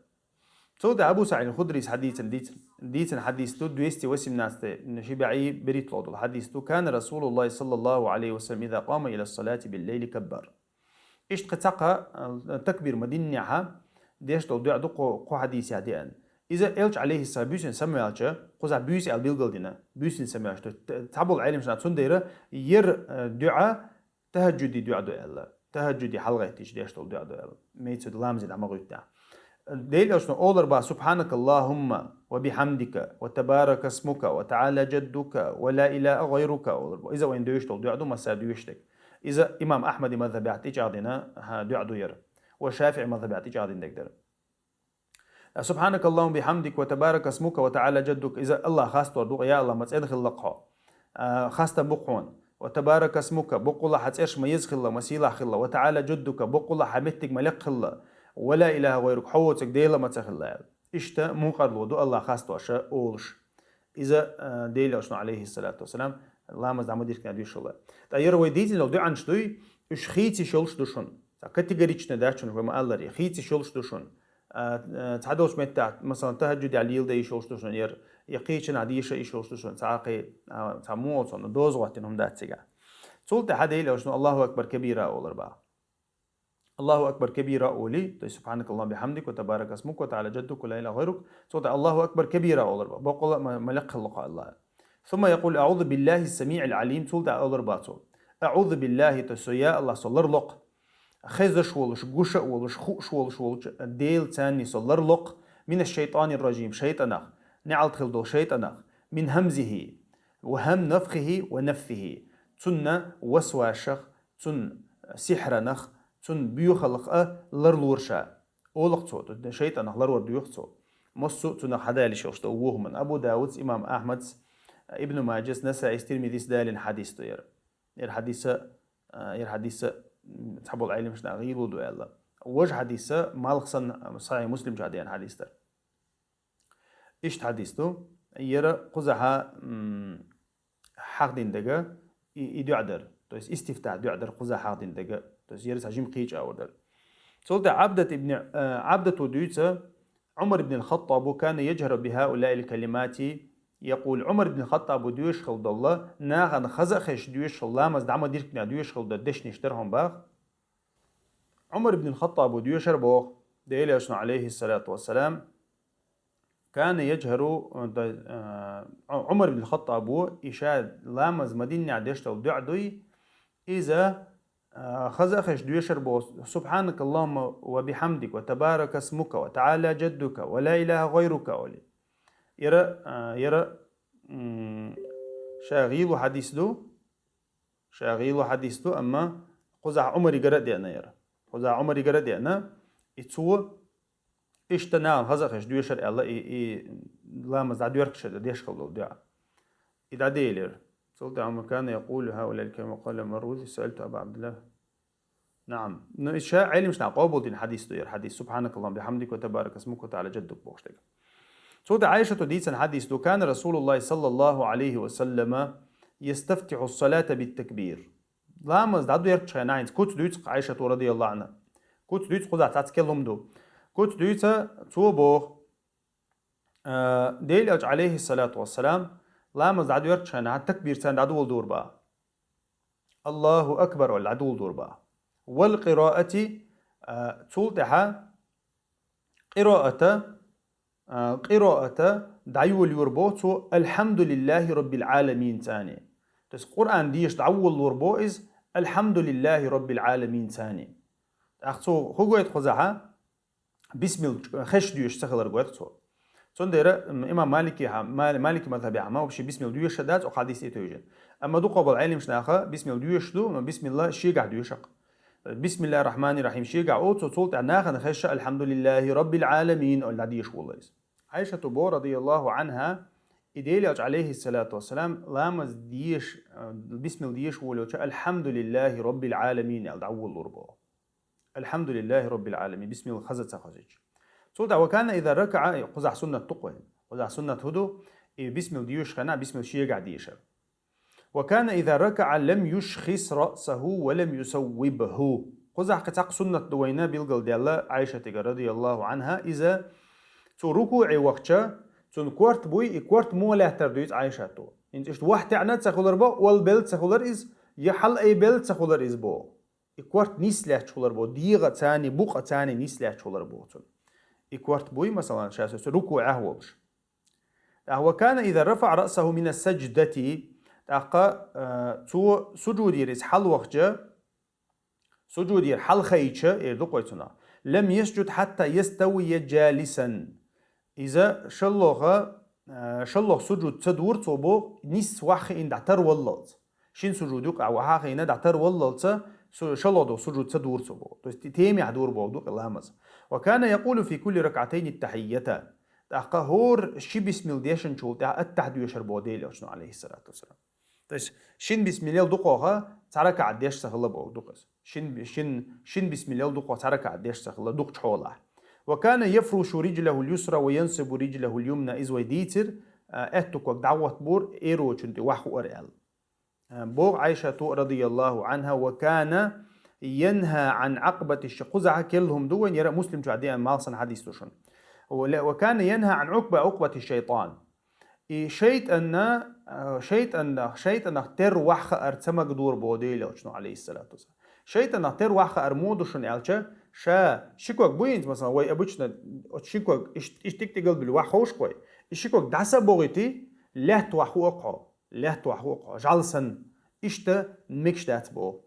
Цул тӀаьхьа Абу СаӀид аль-Худрис хьадийцина, дийцина, дийцина хьадис ду, двести восемнадцатый, ши бӀе берхӀитталгӀа долу хьадис ду: «Кана Расулуллахи саллаллаху алейхи ва саллям иза къама иля салати биллейли каббар». Иштта кхин цхьаккха, а, такбир ма диннехьа, деш долу дуьӀа ду кху, кху хьадисехь деана. Иза Элча, алейхиссалам, буьйсанна самаваьлча, кхузахь буьйса аьлла билгал дина, буьйсанна самаваьлча. Т-, цхьаболу Ӏелимаш цундела яра, а, дуьӀа тахаджуди дуьӀа ду аьлла. Тахаджуди хьалагӀеттича деш долу дуьӀа ду аьлла. Имеется в виду, ламазе дӀа ма гӀуьтту. Дела Элчано олар бах: «Субханакаллахумма ва бихамдика, ва табаракасмука, ва таала джаддука, ва ла илаха гӀайрука», олар бах. Иза вайна доьшуш долу дуьӀа ду, массара доьшуш дерг. Иза имам Ахмади мазхабехь тӀечӀагӀдина, хӀа, дуьӀа ду яра. Ва ШафиӀи мазхабехь тӀечӀагӀдина дерг дара. «Субханакаллахумма бихамдик ва табаракасмука ва таала джаддук». Иза Аллах хастор ду, я Аллах, ма цӀена хилла-кх хьо. А, хастам бу-кх хьуна. «Ва табаракасмука», боккъала хьан цӀераш ма еза хилла, ма сийлахь хилла. «Ва таала джаддука», боккъала хьан меттиг ма лекха хилла. «Ва ла илаха гӀайрук», хьо воцург Дела ма ца хилла аьлла. Иштта мукъарло ду Аллах хастоша олуш. Иза, а, Дела Элчано, алейхиссалату вассалам, ламаз дӀа ма диркина дуьйшула. Ткъа яра вай дийцина долу дуьӀанаш дуй, уьш хийца йиш йолуш ду шуна. Ца категорично дац шуна, вай ма-аллара, хийца йиш йолуш ду шуна. А, а, цхьадолчу меттехь, масалан, тахаджуд яьлла лела дан йиш йолуш ду шуна, яра, я кхечанахь деша йиш йолуш ду шуна, цхьа а кхин, а, цхьа муха цунна доза гӀоттина хӀума дац цигахь. Цул тӀаьхьа Дела Элчано Аллаху акбар кабира олар бах. Аллаху акбар кабира оли, то есть «Субханакаллахумма бихамдик, ва табаракасмук, ва таала джаддук, ва ла илаха гӀайрук». Цул тӀаьхьа «Аллаху акбар кабира» олар бах. Боккъала ма, ма лекха хилла-кх хьо Аллах. Сумма якъул: «АӀузу биллахи самиъил алим», цул тӀаьхьа олар бах цо: «АӀузу биллахи», то есть со, я Аллах, со ларло-кх. Хезаш волуш, гуш а волуш, хууш волуш волчу Дела царний со ларло-кх, «мина шайтанир раджим», шайтанах, неӀалт хила долу шайтанах, «мин хамзихи, ва хам нафхихи, ва нафсихи», цунна васвашах, цунна сихьранах, цунна боьхалх а ларлора ша. Олу-кх цо, шайтанах ларвар доьху цо. Массо а цунах хьадалиш йолуш долу вон хӀуманна. Абу Давудс, имам Ахмадс, Ибн Маджас, Насаис, Тирмизис далина хьадис ду яра. Яра хьадиса, а, яра хьадиса, м, цхьаболу Ӏелимаш нах гӀийла ду аьлла. Важа хьадис, малх санна, Сахьихь Муслим чу деана хьадис дар. Иштта хьадис ду, яра кхузахьа, м, хьахдина дега, и, и дуӀа дар. То есть истифтахь дуӀа дар кхузахьа хьахдина дега. То есть яра цхьа жима кхеча а дар. Цул тӀехьа Ӏабдат ибн, э, Ӏабдато дуьйцу, Ӏумар ибн ал-Хаттабу كان يجهر بهؤلاء الكلمات يقول, Ӏумар ибн Хаттабу доьшуш хилла долу, нахана хаза а хезаш доьшуш хилла, ламаз дӀа ма дирккхинехь доьшуш хилла долу дешнаш дара хьуна боху. Ӏумар ибн Хаттабу доьшура боху, Делан Элчано, алейхиссалату вассалам, كان يجهر, э, Ӏумар ибн Хаттабу, и ша ламаз ма диннехь деш долу дуӀа дуй, иза, э, хаза а хезаш доьшура боху: سبحانك اللهم وبحمدك وتبارك اسمك وتعالى جدك ولا إله غيرك, олий. Яра, э, яра, м, ша гӀийло хьадис ду, Ша гӀийло хьадис ду, амма кхузахь Ӏумаригара а деана яра. Кхузахь Ӏумаригара а деана, и цо иштта нахана хаза а хезаш доьшура аьлла, и, и ламаз дӀадоьркуш деш хилла долу дуӀа. И дӀаделира. Цул тӀехьа Ӏумар كان يقول هؤلاء الكلمات وقال المروزي سألت أبا عبد الله. نعم. Ну, и ша Ӏелимаш наха къобалдина хьадис ду яра хьадис. سبحانك اللهم بحمدك وتبارك اسمك وتعالى جدك бохуш дерг. Цул тӀехьа Ӏайшата дийцина хьадис ду: كان رسول الله صلى الله عليه وسلم يستفتح الصلاة بالتكبير. Ламаз дӀадоьркучу хенахь, хӀинца куц дуьйцу Ӏайшата, радияллаху Ӏанха. Куц дуьйцу, кхузахь цхьацца керла хӀума ду. Куц дуьйцу, цо боху, а, Делан Элча, алейхиссалату вассалам, ламаз дӀадоьркучу хенахь такбир царна дӀадоладора боху. Аллаху акбар олий дӀадоладора боху. والقراءة, а, цул тӀехьа къираата, а, къираата дӀайолайора боху цо الحمد لله رب العالمين царна. То есть Къуръан деша дӀаволалора боху иза الحمد لله رب العالمين царна. ТӀаккха цо хӀун гойту кхузахьа? Бисмилла хезаш доьшуш ца хилар гойту цо. Цундела, м, имам Маликехьа-, Мали-, Малики мазхабехьа ма вообще бисмилла доьшуш дац, оха хьадис тӀе тевжина. Амма дукха болу Ӏелимаш наха бисмилла доьшуш ду, но бисмилла шегахь доьшу-кх. بسم الله الرحمن الرحيم шегахь олу цо, цул тӀаьхьа нахана хезча الحمد لله رب العالمين олий дӀадеша волу иза. Ӏайшата боху, радияллаху Ӏанха, и Делан Элча, алейхиссалату вассалам, ламаз деша, а, бисмилла деша волуьйтуш الحمد لله رب العالمين аьлла дӀаволалора боху. الحمد لله رب العالمين, бисмилла хаза ца хазича. Цул тӀаьхьа وكان إذا ركع, кхузахь суннат ду-кх вайн. Кхузахь суннат хӀун ду? И бисмилла доьшуш хенахь бисмилла шегахь дешар. وكان إذا ركع لم يشخص رأسه ولم يصوبه. Кхузахь кхин цхьа суннат ду вайна билгалдаьлла Ӏайшатигара, радияллаху Ӏанха, иза цо рукуӀе вахча, цуьнан корта буй, и корта муха лаьттар дуьйцу Ӏайшата. ХӀинца иштта вахтаьӀна ца хилар боху, олабелла ца хилар иза, я хьалаайбелла ца хилар иза боху. И корта нийса лаьтташ хилар боху, дегӀа царна, букъа царна нийса лаьтташ хилар боху цуьнан. И корта буй, масалан, ша соьца рукуӀехь волуш. ТӀаккха وكان إذا رفع رأسه من السجدة, тӀаккха, а, цо сужудера иза хьалавахча, сужудера хьалахайча, эр ду-кх вай цунах, لم يسجد حتى يستوي جالسا. Иза шолгӀа, а, шолгӀа сужуд ца дора цо боху, нийсса ваххиина дӀатарваллалц. Шина сужуд юкъахь вахьа а хиъна дӀатарваллалц, су-, шолгӀа долу сужуд ца дора цо боху. То есть те-, темехь дора боху ду-кх и ламаз. وكان يقول في كل ركعتين التحية. ТӀаккха хӀора ши бисмилла дешначул тӀаьхьа аттахьа доьшура боху Делан Элчано, алейхиссалату вассалам. То есть шина бисмиллал дукхоха цхьа ракаӀат деш ца хилла боху ду-кх иза. Шин, шин, шин бисмиллал дукхоха цхьа ракаӀат деш ца хилла дукхачу хьолахь. وكان يفرش رجله اليسرى وينصب رجله اليمنى, иза вай дийцира, а, аьтту ког дӀагӀоттабора, эрочун тӀе ваххуара аьлла. А, боху Ӏайшата, радияллаху Ӏанха, وكان ينهى عن عقبة الش-, кхузахьа керла хӀума ду вайн, яра Муслим чохь деана малх санна хьадис ду шуна. ولا-, وكان ينهى عن عقبة، عقبة الشيطان. И шайтӀанна, а, шайтӀанна, шайтӀанах тера ваххаар ца магадора боху Делан Элчано, алейхиссалату вассалам. ШайтӀанах тера ваххаар муха ду шуна аьлча, ша ши ког буй хӀинца, масалан, вай обычно оцу ши ког иш-, иш тӀиг-тӀигал били вахховшахой, и ши ког дӀаса а бохийти, лаьтта ваххуо-кх хьо, лаьтта ваххуо-кх хьо, жӀаьла санна. Иштта мегаш дац боху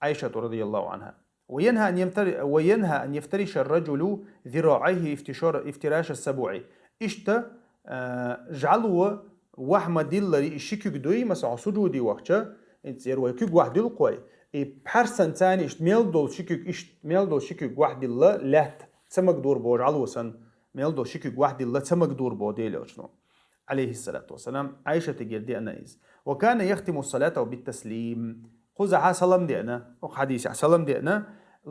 Ӏайшата, радияллаху Ӏанха. وينهى أن يمتر-، وينهى أن يفترش الرجل ذراعيه افتشار-، افتراش السبع. Иштта, а, жӀаьло вахь ма-диллара и ши куьг дуй, масала, хьо сужуде вахча, и цӀера вай куьг вахь дилла-кх вай, и пхьарсан царна иштта мел долу ши куьг, иштта мел долу ши куьг вахь дилла лаьтта ца магадора боху жӀаьло санна, мел долу ши куьг вахь дилла ца магадора боху Делан Элчано, алейхиссалату вассалам, Ӏайшатигара деана иза. وكان يختم الصلاة بالتسليم. Кхузахьа салам деана, оха хьадисехь салам деана,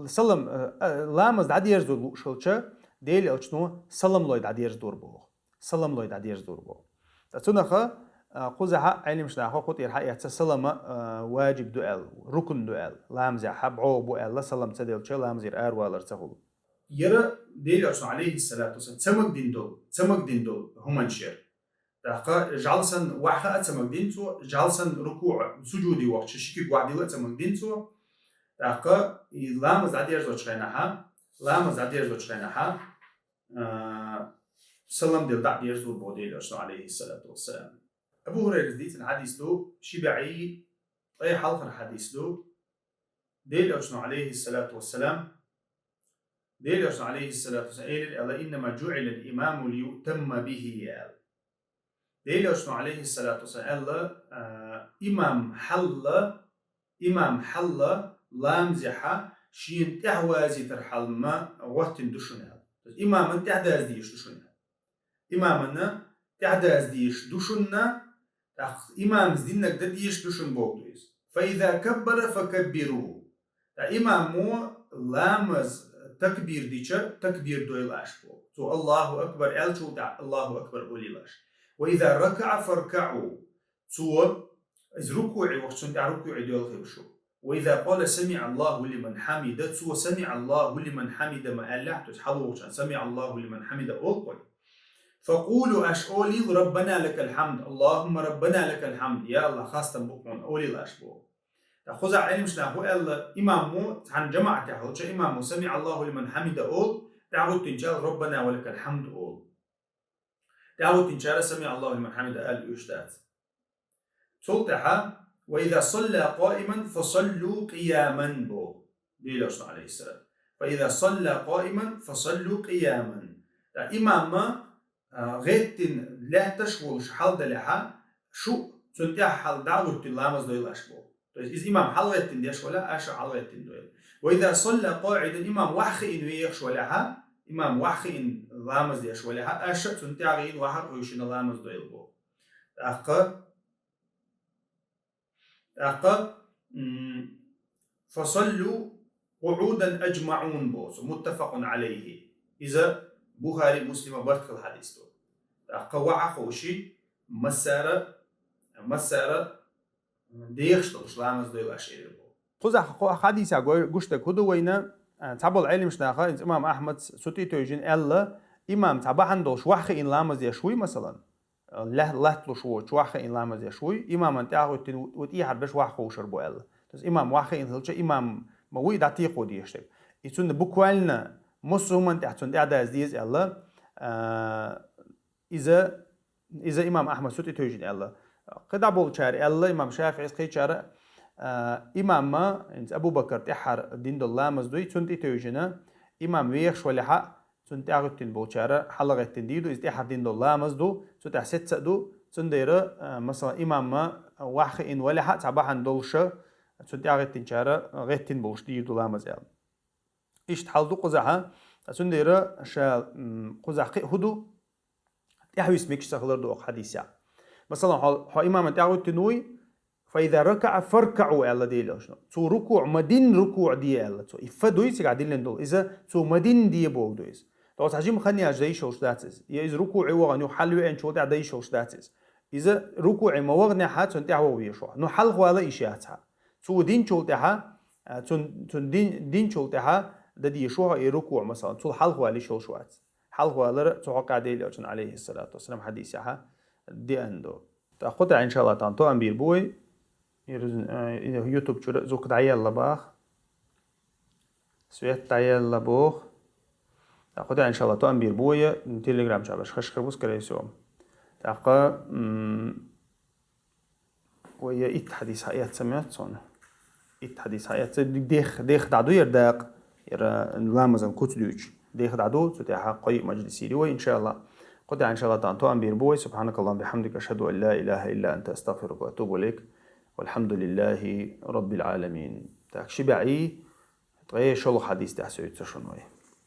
Салам, э, э, ламаз дӀадерзо лууш хилча, Дела Элчано салам лой дӀадерзадора боху. Салам лой дӀадерзадора боху. Ткъа цунах, э, кхузахь Ӏеламчу наха кху тӀера хьаэцна салам, э, важиб ду аьлла, рукн ду аьлла, ламазехь бӀогӀа бу аьлла, салам ца делча, ламазера аравалар ца хуьлу. Яра Дела Элчано, алейхиссалату вассалам, ца магадина долу, ца магадина долу хӀуманаш яра. ТӀаккха жӀаьла санна ваха а ца магадина цо, жӀаьла санна рукуӀ, сужуде вахча ши куьг вахдилла а ца магадина цо. ТӀаккха и ламаз дӀадерзочу хенахьа, ламаз дӀадерзочу хенахьа, а, салам дела дӀа а дерзадора боху Дела Элчано, алейхиссалату вассалам. Абу Хурайрас дийцина хьадис ду, ши бӀе ткъе хьалхара хьадис ду. Дела Элчано, алейхиссалату вассалам, Дела Элчано, алейхиссалату вассалам, элира аьлла: «Иннама жуӀилал имаму лиюътамма бихи», аьлла. Дела Элчано, алейхиссалату вассалам, аьлла, а, имам хьалла, имам хьалла ламазехьа шена тӀаьхьавазийтар хьалла ма гӀоттина ду шуна аьлла. То есть имаман тӀаьхьадаза дезаш ду шуна. Имамана тӀаьхьадаза дезаш ду шуна, тӀаккха имамас диннарг дан дезаш ду шуна боху иза. «Фа иза каббара факаббиру». Ткъа имамо ламаз такбир дича, такбир дойла аша боху. Цо «Аллаху акбар» аьллачул тӀаьхьа «Аллаху акбар» олийла аша. «Ва иза ракаӀа фаркаӀу». Цо иза рукуӀе вахча, цунна тӀехь рукуӀе доьлхийла шу. «Ва иза къала самиӀа Аллаху лиман хьамида», цо «самиӀа Аллаху лиман хьамида» ма аьллехь, то есть хьалвохучарна «самиӀа Аллаху лиман хьамида» олу кхой. «Факъулу», аша олийла: «Раббана лакал хьамд, Аллахумма раббана лакал хьамд», я Аллах, хастам бу хьуна, олийла аша боху. ТӀаккха кхузахь Ӏеламчу наха хӀу аьлла, имамо, цхьана жамаӀатехь хилча, имамо «самиӀа Аллаху лиман хьамида» олу, тӀаьхьагӀоьттинчара «раббана ва лакал хьамд» олу. ТӀаьхьагӀоьттинчара «самиӀа Аллаху лиман хьамида» аьлла оьшуш дац. Цул тӀаьхьа: «Ва иза салла къаиман, фасаллу къияман», боху Дела Элчано, алейхиссалам. «Фа иза салла къаиман, фасаллу къияман». ТӀаккха имамма, а, гӀеттина лаьтташ волуш хьалдалехьа, шу цунна тӀехь хьал дӀагӀуьттина ламаз дойла аша боху. То есть иза имам хьалгӀеттина деш валехьа, аша хьалгӀеттина дойла. «Ва иза салла къаӀидан», имам ваьххиъна вехаш валехьа, имам ваьххиъна ламаз деш валехьа, аша цунна тӀехь гӀийна ваьххьа а хьуьйшина ламаз дойла боху. ТӀаккха, тӀаккха, м, «фасаллу къуӀудан аджмаӀун» боху, муттафакъун алейхи. Иза Бухари, Муслима барт хилла хьадис ду. ТӀаккха ваьхьа ховши, массара, массара дехаш долуш ламаз дойла аша элира боху. Кхузахь кху хьадисехь гой-, гуш дерг хӀу ду вайна, а, цхьаболу Ӏеламчу наха, иза имам Ахьмад цу тӀе тевжина аьлла, имам цхьа бахьана долуш ваьххиъна ламаз деш вуй, масалан, лаьтта латталуш воцуш ваьххиъна ламаз деш вуй, имаман тӀаьхьагӀуьттина ву-, ву тӀехьара берш ваьхьа ховшар бу аьлла. То есть имам ваьххиъна хилча, имам ма вуй дӀатекхо дезаш дерг. И цунна буквально массо а хӀуманна тӀехь цунна тӀаьхьадаза деза аьлла, а, иза, иза имам Ахьмад цу тӀе тевжина аьлла. КхидӀа болчара аьлла, имам ШафиӀис кхечара, а, имамма, хӀинца Абу Бакар тӀаьххьара дина долу ламаз дуй, цунна тӀе тевжина, имам вехаш валехьа, цунна тӀаьхьагӀуьттина болчара хьалагӀеттина дийр ду, иза тӀаьххьара дина долу ламаз ду, цу тӀехь сецца а ду, цундела, а, масалан, имамма ваьххиъна валехьа а цхьа бахьана долуша, цунна тӀаьхьагӀеттинчара гӀеттина болуш дийр ду ламаз аьлла. Иштта хьал ду кхузахьа, цундела ша, м, кхузахь кхин а хӀу ду, тӀаьхьависа мегаш ца хилар ду оха хьадисехь. Масалан, хьо, хьо имаман тӀаьхьагӀуьттина вуй, «Фа иза ракаӀа фаркаӀу», аьлла Дела Элчано. Цо рукуӀ ма дин, рукуӀ де аьлла цо. И фа дуй цигахь диллина долу. Иза цо ма дин де боху ду иза. Ткъа цхьа жима хан яьлча дан йиш йолуш дац иза. Я иза рукуӀе вахана юха хьалавеанчул тӀаьхьа дан йиш йолуш дац иза. Иза рукуӀе ма ваханехьа, цунна тӀаьхьа ваха везаш ву. Ну хьалхавала йиш яц хьан. Цо динчул тӀаьхьа, а, цун, цун дин, динчул тӀаьхьа дан дезаш ву хьо и рукуӀ, масалан, цул хьалхавала йиш йолуш вац. Хьалхавалар цу хьокъехь Дела Элчано, алейхиссалату вассалам, хьадисехьа деана ду. ТӀаккха кху тӀехь, иншаллах, тахана тоам бийр бу вай. Ир, э, YouTube чуьра зук дӀаелла баха. Свет дӀаелла боху. ТӀаккха кху тӀехь, иншаллах, тоам бийр бу вай, Telegram чу беш хаш хир бу, скорее всего. ТӀаккха, м, Вай я итт хьадис хьаэцна моьтту суна. Итт хьадис хьаэцна. Дех, дех дӀа ду яра дакъа, яра ламазан куц дуьйцу. Дех дӀа ду, цу тӀехьа кхо-йиъ мажлис йийр ю вай, иншаллах. Кху тӀехь, иншаллах, тахана тоам бийр бу вай. Субханакаллахумма бихамдика, ашхаду ан ла илаха илла анта, астагфирука ва атубу илейк. Валхамдулиллахи раббил аламин. Так, ши бӀе ткъе шолгӀа хьадис тӀехь соьца шуна вай.